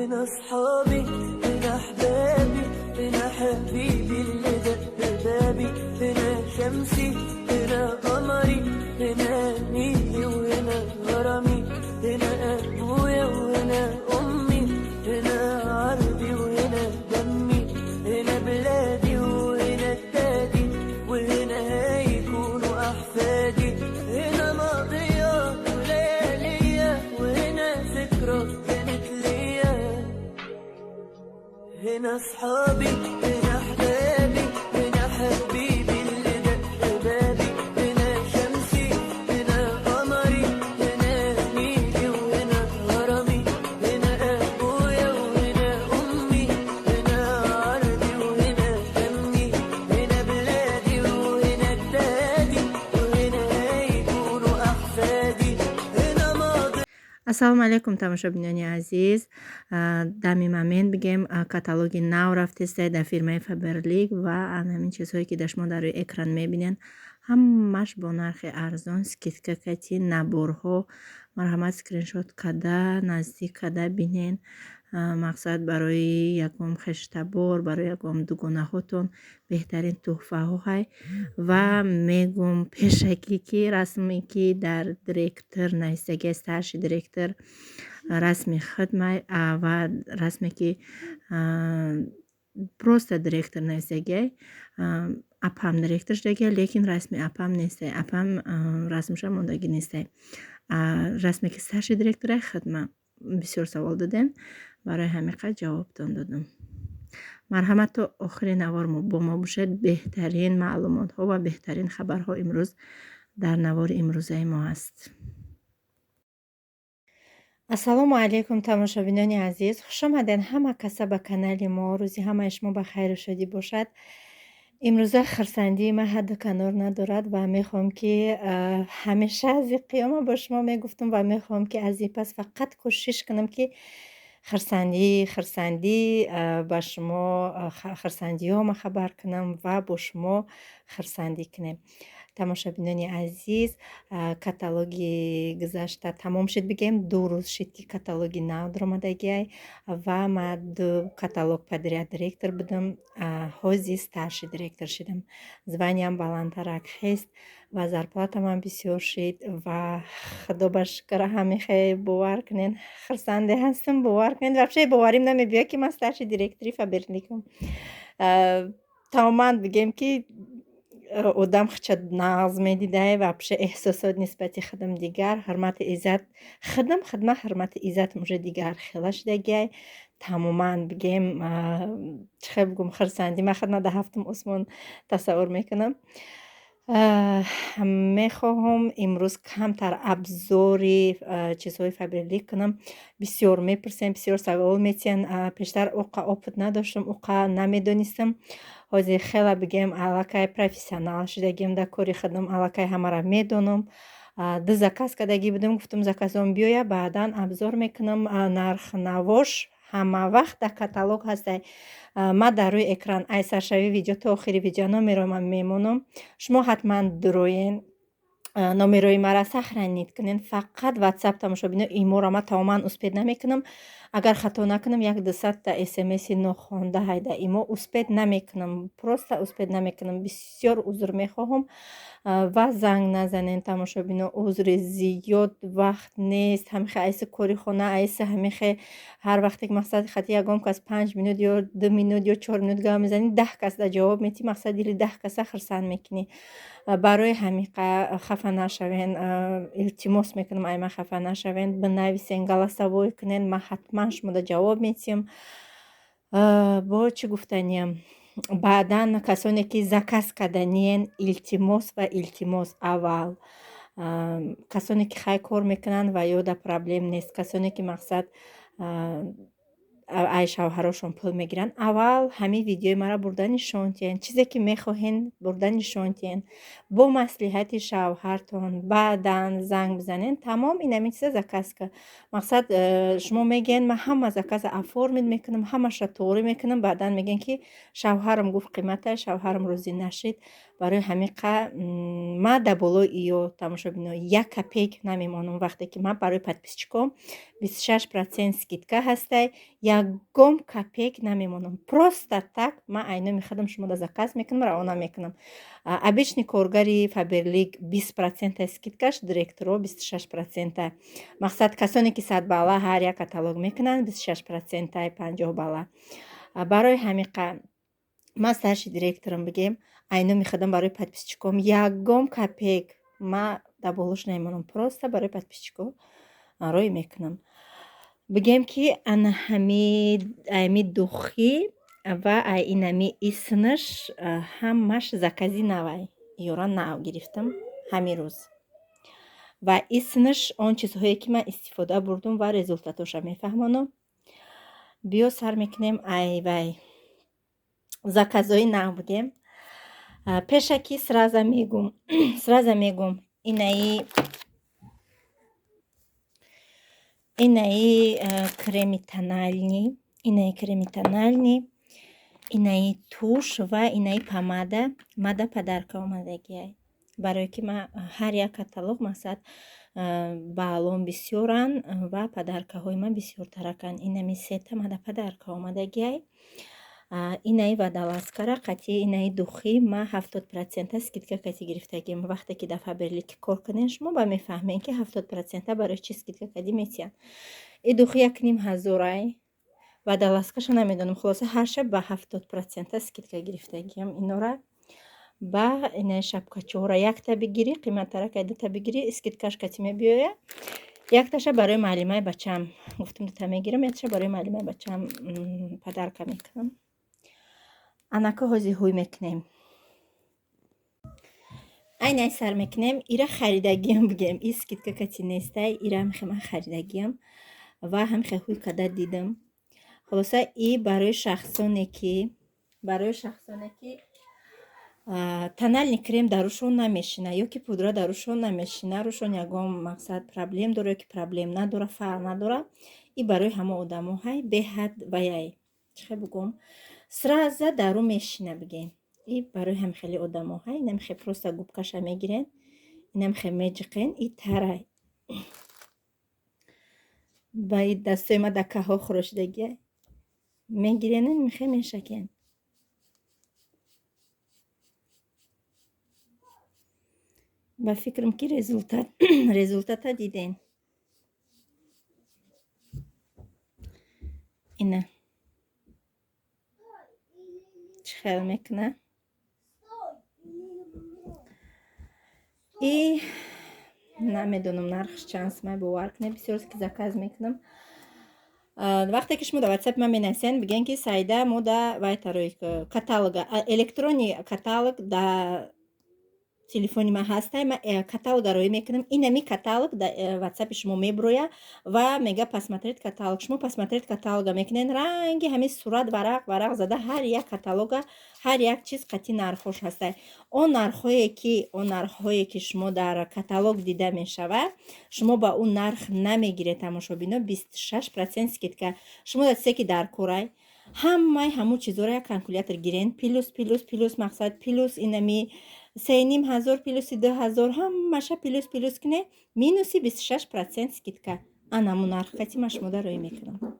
هنا أصحابي، هنا أحبابي، هنا حبيبي اللي دق بابي. هنا شمسي، هنا قمري، هنا نيلي وهنا غرامي. هنا أبويا وهنا أمي، هنا عرضي وهنا دمي. هنا بلادي وهنا جدادي، وهنا هيكونوا أحفادي. هنا ماضية وليالية، وهنا ذكرى كانت ليا. هنا أصحابي، هنا أحبابي، هنا حبيبي اللي دق بابي. هنا شمسي، هنا قمري، هنا نيلي وهنا هرمي. هنا أبويا وهنا أمي، هنا عرضي وهنا دمي. هنا بلادي وهنا جدادي، وهنا هيكونوا أحفادي. هنا ماضي. Ассалому алайкум, тамошобинони азиз. Дами момент бигем, каталоги нав рафтестай дар фирмаи Фаберлик ва ҳамин чизҳое, ки дар шумо дар рӯи экран мебинед, ҳамаш бо нархи арзон, скидка кати наборҳо. Марҳамат, скриншот када, наздик када бинен. Мақсад, барои ягон хештабор, барои ягон дугонаҳотон беҳтарин тӯҳфаҳо ҳай. Ва мегум пешакӣ, ки расме, ки дар директор навистагиаст, старший директор, расми хидмай ва расме, ки просто директор навистагиай, апам директор шудагиай, лекин расми апам нестай. Апам расмша мондагӣ нестай. Расме, ки старший директорай, хидма. Бисёр савол додем, барои ҳамин қадр ҷавобтон додам. Марҳамат, то охири навор бо мо бошед. Беҳтарин маълумотҳо ва беҳтарин хабарҳо имрӯз дар навори имрӯзаи мо ҳаст. Ассалому алайкум, тамошобинони азиз, хушомадед ҳама каса ба канали мо. Рӯзи ҳамаи шумо ба хайру шодӣ бошад. Имрӯза хурсандии ман ҳадду канор надорад ва мехоҳам, ки ҳамеша аз ин қиёма бо шумо мегуфтам ва мехоҳам, ки аз ин пас фақат кӯшиш кунам, ки хурсандӣ ба шумо, хурсандиҳома хабар кунам ва бо шумо хурсандӣ кунем. Тамошобинони азиз, каталоги гузашта тамом шуд, бигем, 2 рӯз шуд, ки каталоги нав даромадагиай ва ман ду каталог подряд директор будам. Ҳозир старший директор шудам, званиям баландтарак хест ва зарплатамам бисёр шуд. Ва худо ба шукр, ҳамихе бовар кунед, хурсанде ҳастам. Бовар кунед, вообще боварим намебиёд, ки ман старший директори Фаберликам. Тамоман бигем, ки одам хича нағз медидай, вообще эҳсосот нисбати худам дигар, ҳурмати иззат худам хидмат, ҳурмати иззатам уже дигар хела шудагиай. Тамоман бигем, чӣ хел бигӯм, хурсандӣ ман хидмат дар ҳафтум осмон тасаввур мекунам. Мехоҳам имрӯз камтар обзори чизҳои Фаберлик кунам. Бисёр мепурсем, бисёр савол метиҳанд. Пештар уқа опыт надоштам, уқа намедонистам. Ҳозир хела бигем, аллакай профессионал шудагиам дар кори худам, аллакай ҳамаро медонам. Ду заказ кардагӣ будам, гуфтам, заказом биёя, баъдан обзор мекунам. Нархнавош ҳама вақт дар каталог ҳастай. Ман дар рӯи экран ай саршавии видео то охири видео номерома мемонам. Шумо ҳатман дуроен, номерои маро сохранить кунед, фақат Ватсап, тамошобино. Иморо ман тамоман успеть намекунам. Агар хато накунам, як дусадта смси нохонда ҳайда имо. Успеть намекунам, просто успеть намекунам, бисёр узр мехоҳам. Ва занг назанен, тамошобино, узри зиёд, вақт нест. Ҳамихе айси кори хона, айси ҳамихе ҳар вақте ки мақсад хати ягон кас 5 минут ё 2 минут ё 4 минут гап мезанӣ, 10 кас да ҷавоб медиҳӣ, мақсад, дили 10 каса хурсанд мекунӣ. Барои ҳамиқа хафа нашавен, илтимос мекунам, ай ман хафа нашавен. Бинависен, голосовой кунен, ман ҳатман шумода ҷавоб медиҳам. Бо чӣ гуфтаниям? Баъдан касоне, ки заказ карданиен, илтимос ва илтимос, аввал касоне, ки хай кор мекунанд ва ё да проблем нест, касоне, ки мақсад, ай шавҳарошон пул мегиранд, аввал ҳамин видеои маро бурда нишон диҳен, чизе ки мехоҳен, бурда нишон диҳен, бо маслиҳати шавҳартон баъдан занг бизанен. Тамом, ин ҳамин чиза заказ кар. Мақсад, шумо мегӯен, ман ҳама заказа оформить мекунам, ҳамаша туғрӣ мекунам, баъдан мегӯен, ки шавҳарам гуфт қимата, шавҳарам розӣ нашид. Барои ҳамиқа ма дар болои иё, тамошобино, як копейк намемонам. Вақте ки ман барои подписчиком 26% скидка ҳастай, ягон копейк намемонам. Просто так ман айноми худам шумода заказ мекунам, равона мекунам. Обычный коргари Фаберлик 20% скидкаш, директоро 26%. Мақсад, касоне ки 100 балла ҳар як каталог мекунанд, 26%, 50 балла. Барои ҳамиқа ман старший директорам, бигем, айноми худам барои подписчиком ягон копейк ма дар болош намемонам, просто барои подписчико рой мекунам. Бигем ки ана ҳами духи ва ай инами исмаш ҳамаш закази навай, ёра нав гирифтам ҳамин рӯз. Ва исмаш он чизҳое ки ман истифода бурдум ва результатоша мефаҳмонам. Биё, сар мекунем ай вай заказҳои нав, бигем. Пешакӣ сразу мегум, инаи креми тональный, инаи тушь ва инаи помада мада подарка омадагиай. Барое ки ман ҳар як каталог, мақсад, баллон бисёранд ва подаркаҳои ман бисёртараканд. Инами сета мада подарка омадагиай. Инаи водолазкара қатъи инаи духи ма 70% скидка кати гирифтагим. Вақте ки дар Фаберлик кор кунен, шумо ба мефаҳмем, ки 70% барои чӣ скидка кади метиҳанд. И духи 1500-ай, водолазкаша намедонам. Хулоса, ҳар шаб ба 70% скидка гирифтагиам инора. Ба инаи шапкачора якта бигирӣ, қиматтарак, дута бигирӣ, скидкаш кати мебиёя. Якташа барои маълимаи бачаам гуфтам, дута мегирам, якташа барои маълимаи бачаам подарка мекунам. Анака ҳози ҳуй мекунем, айнай сар мекунем. Ира харидагиам, бигем, и скидка кати нестай, ира ҳамихе ман харидагиам ва ҳамихе ҳуй када дидам. Хулоса, и барои шахсоне ки тональный крем дар рӯшон намешина ё ки пудра дар рӯшон намешина, рӯшон ягон, мақсад, проблем дора ё ки проблем надора, фарқ надора, и барои ҳама одамо ҳай беҳад ваяй, чӣ бугум, сразу дар рӯ мешина, бигем. И барои ҳам хеле одамо ҳай. Инамхе просто губкаша мегирен, инамхе меҷиқен, и тарай. Ба и дастои ма дакаҳо хӯрошидагия мегирен, инмихе мешакен. Ба фикрам, ки результата диден. Ина чӣ хел мекуна. И намедонам, нархш чанд сумай, бовар кунед, бисёр ки заказ мекунам. Вақте ки шумо дар ватсапи ман менависен, бигӯен, ки Саида, мо да вай тарои каталога, электронный каталог да телефони ман ҳастай, ман каталога роӣ мекунам. Инами каталог дар ватсапи шумо мебуроя ва мега «Посмотреть каталог». Шумо «Посмотреть каталога» мекунед, ранги ҳамин сурат варақ варақ зада, ҳар як каталога, ҳар як чиз қатъи нархҳош ҳастай. Он нархҳое ки шумо дар каталог дида мешавад, шумо ба он нарх намегиред, тамошобино, 26% скидка. Шумо дар чизе ки дар корай, ҳамаи ҳамун чизҳоро як калькулятор гирен, плюс, плюс, плюс, мақсад, плюс инами 3500, плюси 2000, ҳамаша плюс, плюс куне, минуси 26% скидка. Анаму нарх кати ман шумода роӣ мекунам.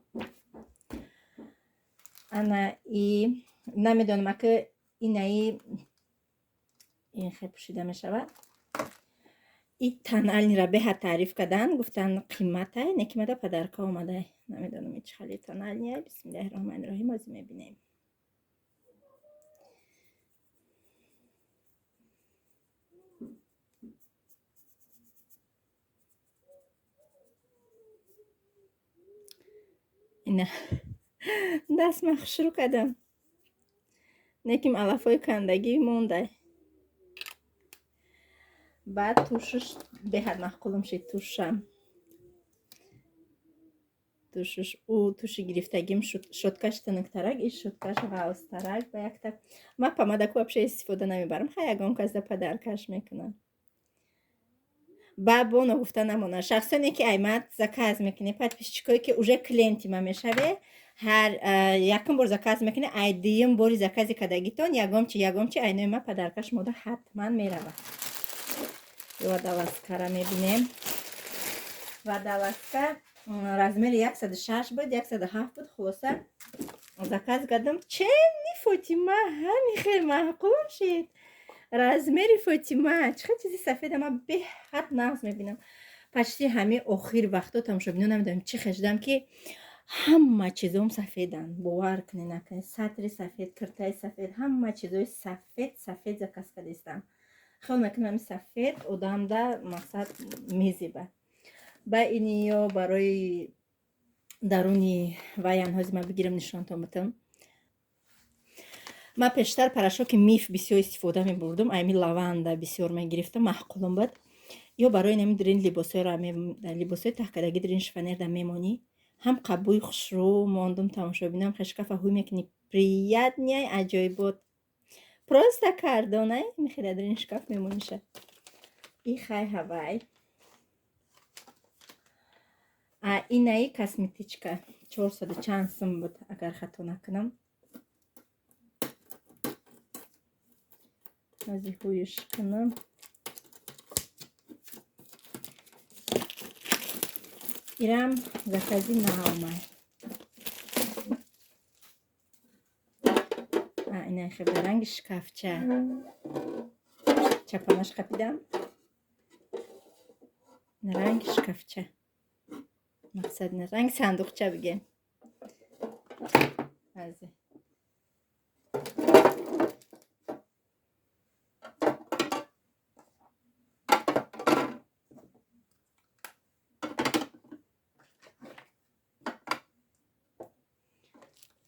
Ана и намедонам, ака, инаи ин хел пӯшида мешавад. И тональныйра беҳад таъриф кардан, гуфтан қиматай, не ки мада подарка омадай. Намедонам, чӣ хали тональныйя. Бисмиллаҳи роҳмани роҳим, ҳозир мебинем. Ина даст ман хушрӯ кардам, лекин алафҳои кандагӣ мондай. Баъд тушш беҳад маъқулум шид. Тушшам, тушш, ӯ туши гирифтагим, щёткаш тунуктарак, и щёткаш ғафзтарак. Ба якта ман помадаку вообще истифода намебарам. Ха, ягон кас да подаркаш мекунам. Ба боно гуфта намонад, шахсоне ки аймад заказ мекунед, подписчикое ки уже клиенти ман мешаве. Ҳар якум бор заказ мекунед, ай дуюм бори закази кардагитон ягомчи ягомчи айнои ма подарка шумода ҳатман меравад. Водолазкара мебинем. Водолазка размери 106 буд, 107 буд. Хулоса, заказ кардам. Чени Фотима ҳами хел маъқул шид. Размери Фотима чӣ хел чизи сафеда ман беҳад нағз мебинам. Почти ҳами охир вақто, тамошобино, намедонам чӣ хешдам, ки ҳама чизом сафеданд. Бовар кунед, накунед, сатри сафед, киртаи сафед, ҳама чизои сафед сафед заказ кардистам. Хел мекунам, ҳами сафед одамда мақсад мезебад. Ба иниё барои даруни ваян ҳози ман бигирам, нишонтон бутам. Ман пештар порошоки Миф бисёр истифода мебурдум, айми лаванда бисёр мегирифтам, маъқулам буд. Ё барои нами дрин либосҳоро, либосҳои таҳкардаги дрин шифонерда мемонӣ, ҳам қабӯи хушрӯ мондум, тамошобинам. Хешкафа ҳуй мекунӣ, приятный, аҷоибот, просто кардонай мехеда дрин шкаф мемониша. И хай ҳавай. А инаи косметичка 400 чанд сум буд, агар хато накунам. Ҳози ҳуюш кунам. Ирам закази наомад. Ина хеб ранги шкафча. Чапанаш қапидам. Ранги шкафча. Мақсад на ранги сандуқча бигем. Азе.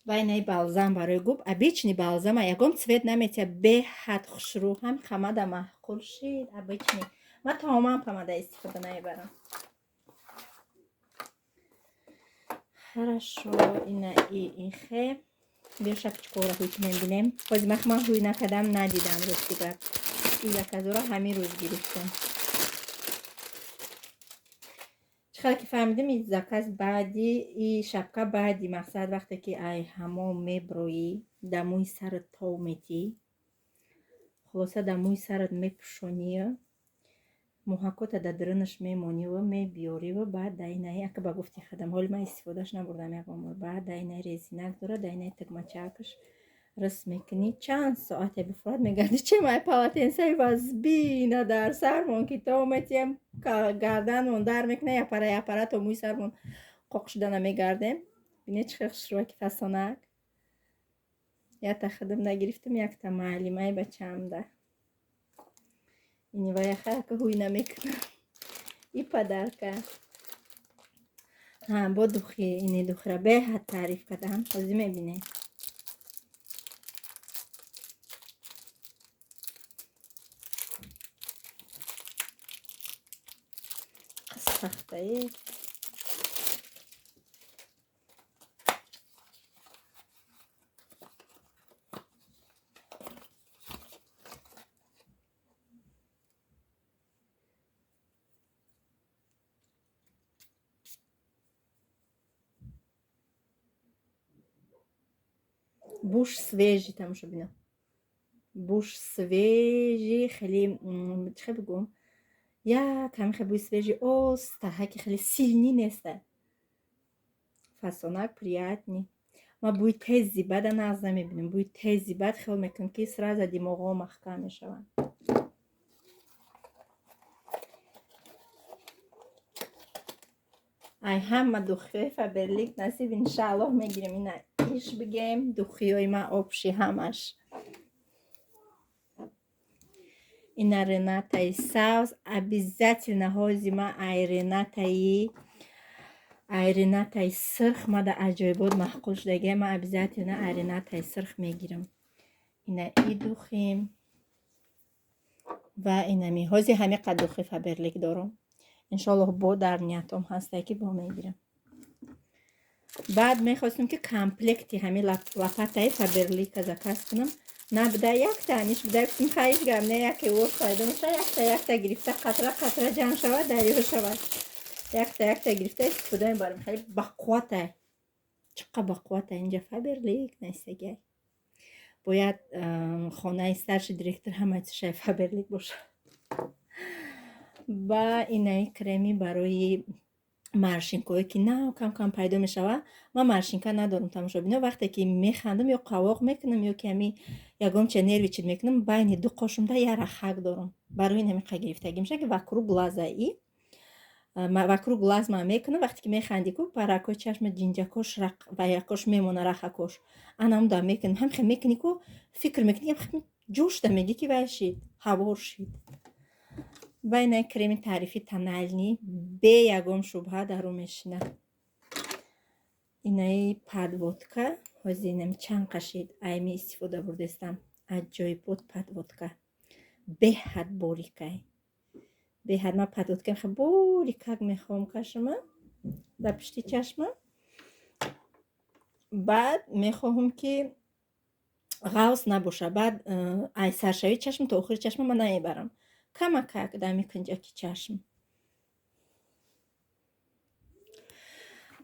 Вайнаи балзам барои губ, обычный балзама, ягон цвет наметия, беҳад хушрӯ, ҳам хамада маъқул шид. Обычный, ман тамоман помада истифода намебарам. Хорошо, ина и ихе. Биё, шапочкаҳоро ҳуй кунем, бинем. Ҳози мах ман ҳуй накардам, надидам, рости гап. И заказҳоро ҳамин рӯз гирифтам. Чӣ хеле ки фаҳмидим, и заказ баъди и шапка, баъди мақсад, вақте ки ай ҳамом меброӣ, дар мӯи сарат тов метӣ, хулоса, дар мӯи сарат мепӯшонию мӯҳакота дар дарунаш мемониву мебиёриву баъд дар инаи, ака, ба гуфти худам, ҳоли ман истифодааш набурдам ягон бор, баъд дар инаи резинак дорад, дар инаи тугмачаакаш рис мекунӣ, чанд соате бифурад, мегарди, чем ай полотенцаи вазбина дар сармон ки то метием, гарданмон дар мекуна, япара япара то мӯи сармон қоқ шудана мегардем. Бинед, чӣ хел хушрӯаки, фасонак. Якта худам нагирифтам, якта маълимаи бачаамда. Ини ваяхака ҳуй намекунам. И подарка. Ҳа, бо духи, ини духира беҳад таъриф кардам, ҳозир мебинед. Сахтае. Буш свежий, тамошобино, буш свежий, хеле, чӣ хел бигӯм, як ҳами хел бӯи свежий остаҳаки, хеле сильный неста, фасонак, приятный. Ма бӯи тези бада нағз намебинам. Бӯи тези бад, хиёл мекунам, ки сразу димоғҳо маҳкам мешаванд. Ай ҳама духиҳои Фаберлик насиб, иншааллоҳ, мегирем. Ина иш бигем, духиҳои ма общий ҳамаш. Ина Ренатаи савз обязательно. Ҳози ма ай Ренатаи сирх мада аҷоибот маъқул шудагия, ма обязательно ай Ренатаи сирх мегирам. Ина и духим ва инами. Ҳози ҳами қад духи Фаберлик дорам. Иншоаллоҳ, бо дар ниятом ҳасте, ки бо мегирам. Баъд мехостем, ки комплекти ҳами лопатаи Фаберлика заказ кунам, набуда, якта аниш буда. Гуфтем, хайш гап не, яке вор файда меша, якта якта гирифта, қатра қатра ҷамъ шавад, дарё шавад. Якта якта гирифта истифода мебарем, хеле бақувватай. Чиқа бақуввата инҷа Фаберлик нависагиай. Бояд хонаи старший директор ҳама чизшай Фаберлик бошад. Ба инаи креми барои морщинкое, ки нав кам кам пайдо мешавад. Ман морщинка надорам, тамошобино. Вақте ки механдам ё қавоқ мекунам, ё ки ҳами ягон ча нервничать мекунам, байни ду қошумда як рахак дорам. Барои ин ҳамиқа гирифтагӣ мешавад, ки вокруг глаза и вокруг глаз ман мекунам. Вақте ки механдӣ ку, паракои чашма, ҷинҷакош ваякош мемона, рахакош анамуда мекунам. Ҳамихе мекунӣ ку, фикр мекунӣ, ҷӯшда мегӣ, ки вай шид, ҳавор шид. Ба инаи креми таърифи тональный бе ягон шубҳа дару мешинад. Инаи подводка ҳозир инам чанд қашид айми истифода бурдестам. Аҷоибот подводка, беҳад борикай, беҳад. Ман подводка хе борикак мехоҳам кашама дар пишти чашма. Баъд мехоҳам, ки ғавс набоша. Баъд ай саршавии чашм то охири чашма ман намебарам, камакак дами кунҷаки чашм.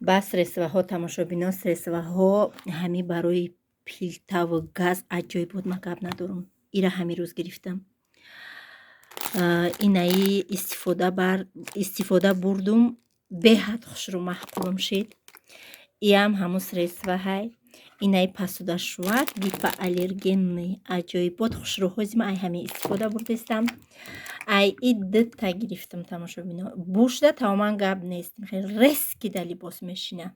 Ба средствоҳо, тамошобино, средствоҳо ҳами барои пилтаву газ аҷоибот, ман гап надорам. Ира ҳамин рӯз гирифтам. Инаи истифода бурдум, беҳад хушрӯ маҳқулум шид. Иам ҳамун средства ҳай. Инаи посудашӯвак гипоаллергенный, аҷоибот хушрӯ. Ҳози ман ай ҳамин истифода бурдестам. Ай и дута гирифтам, тамошобино. Бушда тамоман гап нест, резки да либос мешина.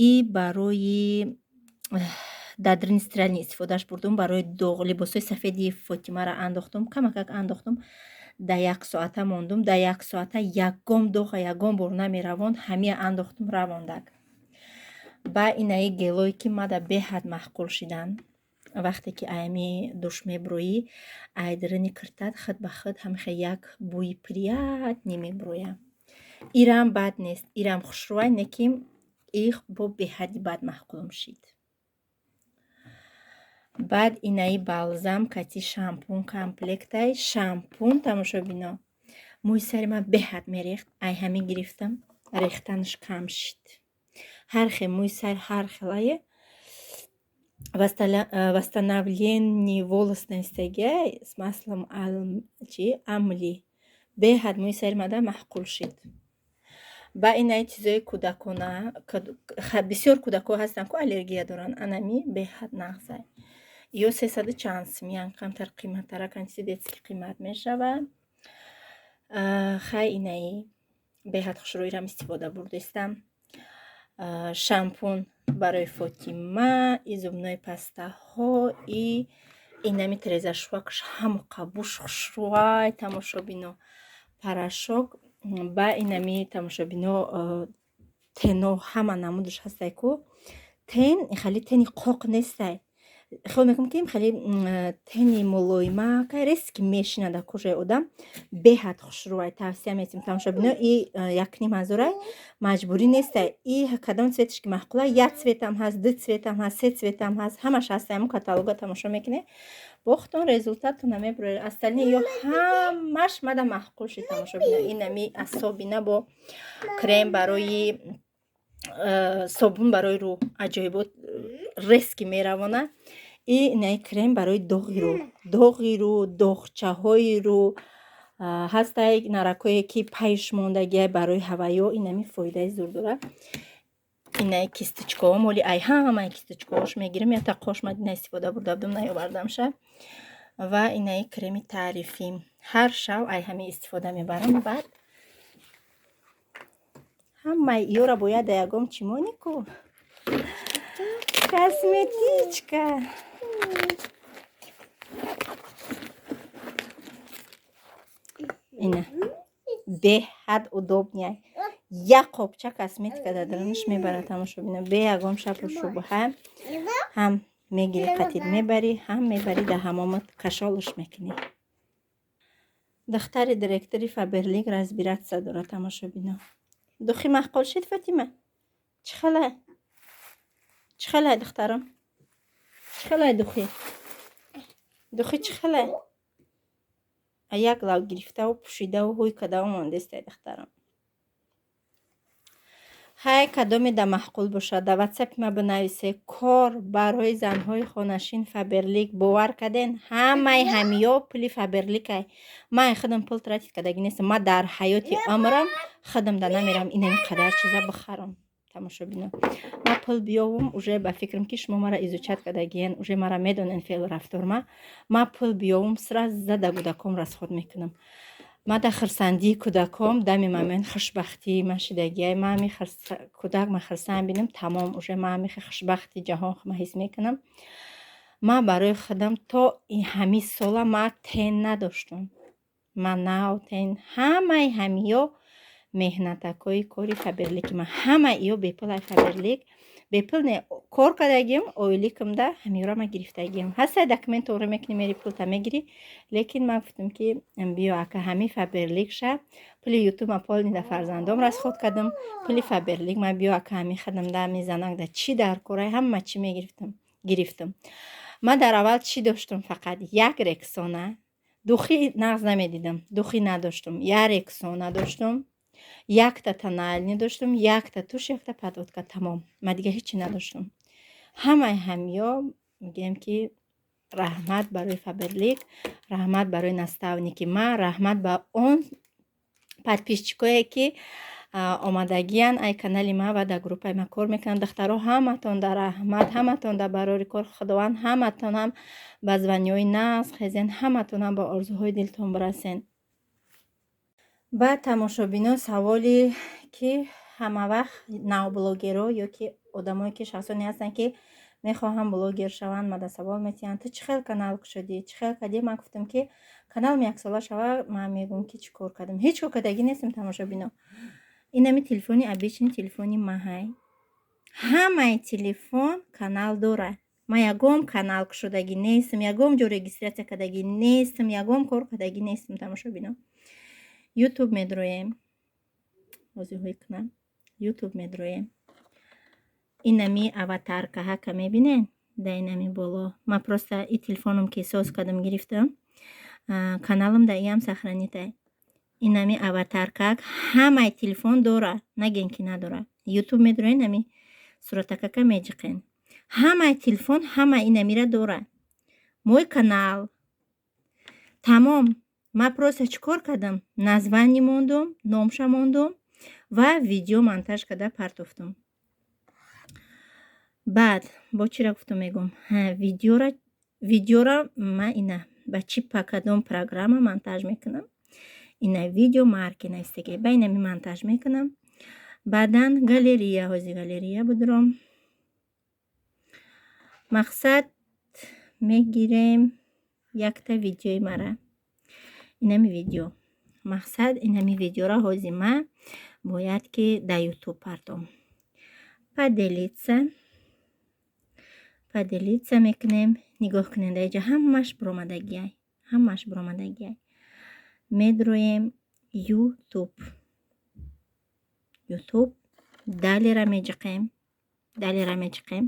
И барои дадрини стиральный истифодааш бурдум, барои доғ. Либосҳои сафеди Фотимаро андохтум, камакак андохтум, да як соата мондум. Да як соата ягон доға ягон бор намеравонд, ҳамия андохтум, равондак. Ба инаи гелое, ки мада беҳад маъқул шидан. Вақте ки аями душ мебурӯӣ, айдрини киртат худ ба худ ҳамихе як бӯи приятный мебурӯя. Ирам бад нест, ирам хушрӯай, не ки их бо беҳади бад маъқулум шид. Баъд инаи балзам кати шампун комплектай. Шампун, тамошобино, мӯи сари ман беҳад мерехт. Ай ҳамин гирифтам, рехтанаш кам шид. Ҳар хел мӯи сар ҳар хелае. Восстановление волос навистагиай, с маслом чи амли, беҳад мӯи сари мада маъқул шид. Ба инаи чизои кӯдакона, бисёр кӯдакҳо ҳастанд ку, аллергия доранд, анами беҳад нағзай. Ё 300 чанд сумиян, камтар қиматтаракан, чизи детский қимат мешавад. Хай, инаи беҳад хушрӯирам истифода бурдестам. Шампун барои Фотима, и зубной пастаҳо, и инами тирезашӯвакш ҳамоқа буш хушрӯай, тамошобино. Порошок ба инами, тамошобино, тено ҳама намудаш ҳастай ку. Тен хеле тени қоқ нестай, хиёл мекунам, ки хеле тени мулоимакай, резки мешинад дар кожаи одам, беҳад хушрӯай. Тавсия метиҳем, тамошобино. И якним ҳазорай, маҷбурӣ нестай. И кадом цветаш ки маъқула, як цветам ҳаст, ду цветам ҳаст, се цветам ҳаст, ҳамаш ҳаст. Ҳамун каталога тамошо мекунед, бохтон результатона мебуред. Остальные ё ҳамаш мада маъқул шид, тамошобино. Инами асобина бо крем барои собун барои рӯ аҷоибот, резки меравонад. И инаи крем барои доғи рӯ, доғи рӯ, доғчаҳои рӯ ҳастай, наракҳое ки пайш мондагиай, барои ҳавайё инами фоидаи зур дорад. Инаи кисточкаҳо моли ай ҳамаи кисточкаҳош мегирам. Якта қош ман ина истифода бурда будам, наёвардамша. Ва инаи креми таърифӣ ҳар шав ай ҳамин истифода мебарам. Баъд ҳамаи иёра бояд да ягон чӣ монӣ ку, косметичка. Ина беҳад удобный, як қопча косметика дар дарунаш мебарад, тамошобино, бе ягон шаку шубҳа. Ҳам мегирӣ, қатид мебарӣ, ҳам мебарӣ, дар ҳамомат кашолаш мекунӣ. Духтари директори Фаберлик разбираться дорад, тамошобино. Духи маъқул шид, Фатима? Чӣ хелай, чӣ хелай, духтарам, чӣ хелай духи? Духи чӣ хелай? Як лав гирифтаву пӯшидаву ҳуй кардаву мондестай, духтарам. Ҳай, кадоме да маъқул бошад, да Ватсапи ма бинависе. Кор барои занҳои хонашин Фаберлик, бовар карден, ҳамаи ҳамиё пули Фаберликай. Ман худам пул тратить кардагӣ нестам. Ман дар ҳаёти умрам худам да намерам инами қадар чиза бихарам. Тамошобино, ман пул биёвум, уже ба фикрам, ки шумо мара изучать кардагиен, уже мара медонен, феълу рафторма. Ман пул биёвум, сразу да кӯдаком расход мекунам. Ман дар хурсандии кӯдаком дами момент хушбахтии ман шидагиай. Ман ҳами кӯдак ман хурсанд бинам, тамом, уже ман ҳами хушбахти ҷаҳон ман ҳис мекунам. Ман барои худам то ҳамин сола ман тен надоштум. Ман нав тен, ҳамаи ҳамиё меҳнатакҳои кори Фаберлики ман, ҳамаи иё бепул. Ай Фаберлик бепул не кор кардагиам, ойликамда ҳамиёра ман гирифтагиам. Ҳастай, документ тоғри мекунӣ, мери, пулта мегирӣ, лекин ман гуфтам, ки биё, ака, ҳамин Фаберлик ша. Пули Ютуб ман полный да фарзандом расход кардам, пули Фаберлик ман, биё, ака, ҳамин хадамда, ҳамин занакда чӣ дар корай, ҳама чӣ мегирифтам, гирифтам. Ман дар аввал чӣ доштам? Фақат як Рексона, духи нағз намедидам, духи надоштум, як Рексона доштум, якта тональный доштум, якта тушь, якта подводка, тамом. Ман дига ҳечи надоштум. Ҳамаи ҳамиё мегӯям, ки раҳмат барои Фаберлик, раҳмат барои наставники ман, раҳмат ба он подписчикое, ки омадагиян ай канали ман ва дар группаи ман кор мекунанд. Духтаро, ҳаматон дар раҳмат, ҳаматон дар барори кор. Худованд ҳаматонам ба званияҳои нағз хезен, ҳаматонам ба орзуҳои дилтон бирасен. Баъд, тамошобино, саволе, ки ҳамавақт навблогерҳо ё ки одамое, ки шахсоне ҳастанд, ки мехоҳанд блогер шаванд, мада савол метиҳанд: «Ту чӣ хел канал кушодӣ, чӣ хел кардӣ?» Ман гуфтам, ки каналам яксола шава, ман мегӯям, ки чӣ кор кардам. Ҳеҷ кор кардагӣ нестам, тамошобино. Инами телефони, обычный телефони маҳай. Ҳамаи телефон канал дорад. Ман ягон канал кушодагӣ нестам, ягон ҷо регистрация кардагӣ нестам, ягон кор кардагӣ нестам. Тамошобино, Ютуб медроем, ҳозирҳои кунам, Ютуб медроем, инами аватаркаҳака мебинен, да инами боло. Ман просто и телефоном, ки соз кардам, гирифтам, каналам да иам сохранить. Инами аватаркак ҳамаи телефон дора, нагем, ки надора. Ютуб медроен, ами суратакака меҷиқен, ҳамаи телефон ҳама инамира дора, «Мой канал», тамом. Ман просто чӣ кор кардам? Название мондум, номша мондум ва видео монтаж карда партофтум. Баъд бо чира гуфтум, мегӯм, видеора ман ина ба чӣ, па кадом программа монтаж мекунам? Ина Видеомарки навистаги, ба инами монтаж мекунам. Баъдан галерея, ҳози галерея будуром. Мақсад, мегирем якта видеои мара, инами видео. Мақсад, инами видеора ҳози ман бояд, ки дар Ютуб партом. Поделиться, поделиться мекунем. Нигоҳ кунед, дар инҷа ҳамаш буромадагиай, ҳамаш буромадагиай. Медроем Ютуб, Ютуб далее-ра меҷиқем, далее-ра меҷиқем,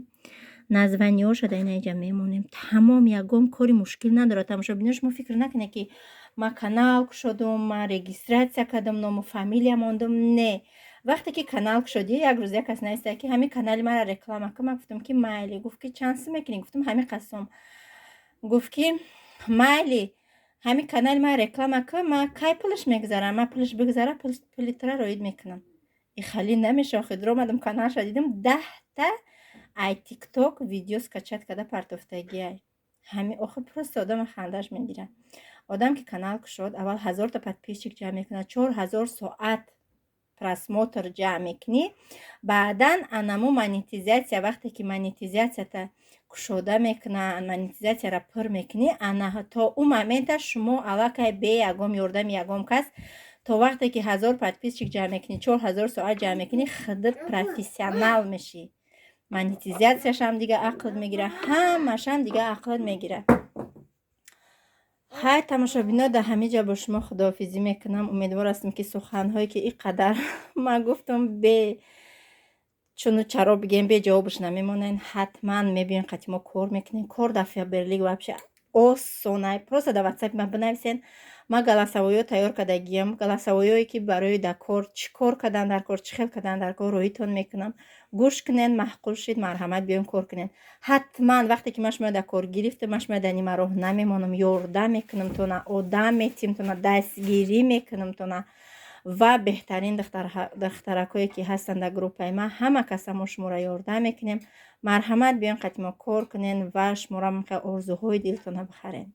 названияҳоша дар инаҷа мемонем, тамом. Ягон кори мушкил надорад, тамошобино. Шумо фикр накунед, ки ман канал кушодум, ман регистрация кардам, ному фамилия мондум. Не, вақте ки канал кушодӣ, як рӯз як кас нависта, ки ҳамин канали маро реклама кун. Ман гуфтам, ки майли. Гуфт, ки чанд сум мекунӣ? Гуфтам, ҳамин қасум. Гуфт, ки майли, ҳамин канали ман реклама кун, ман кай пулаш мегузарам? Ман пулаш бигузара, пули тура роид мекунам. Ихали намеша. Охир омадам, каналша дидам, 10-та ай ТикТок видео скачать карда партофтагиай. Ҳами охир просто одама хандаш мегирад. Одам ки канал кушод, аввал 1000-та подписчик ҷамъ мекунад, 4000 соат просмотр ҷамъ мекунӣ, баъдан анамо монетизация. Вақте ки монетизацията кушода мекунанд, монетизацияра пур мекунӣ, ана то ӯ момента шумо аллакай бе ягон ёрдами ягон кас, то вақте ки 1000 подписчик ҷамъ мекунӣ, 4000 соат ҷамъ мекунӣ, худат профессионал мешӣ. Монетизацияшам дига ақлат мегира, ҳамашам дига ақлат мегира. Хай, тамошобино, дар ҳамин ҷо бо шумо худоҳофизӣ мекунам. Умедвор ҳастам, ки суханҳое, ки ин қадар ман гуфтам, бе чуну чаро бигем, беҷавобаш намемонед. Ҳатман мебиён, қати мо кор мекунем. Кор дар Фаберлик вообще осонай. Просто дар Ватсапи ман бинависен. Ман голосовой ё тайёр кардагиам, голосовой ое ки барои дар кор чӣ кор кардан дар кор, чӣ хел кардан дар кор, роҳитон мекунам. Гӯш кунен, маъқул шид, марҳамат, биёем, кор кунем. Ҳатман вақте ки ман шуморо дар кор гирифтам, ман шуморо дар нимароҳ намемонам, ёрдам мекунам тона, одам метим тона, дастгирӣ мекунам тона. Ва беҳтарин духтаракое ки ҳастанд дар группаи ман, ҳама каса мо шуморо ёрдам мекунем. Марҳамат, биёен, қати мо кор кунен ва шуморо орзуҳои дилтона бихарен.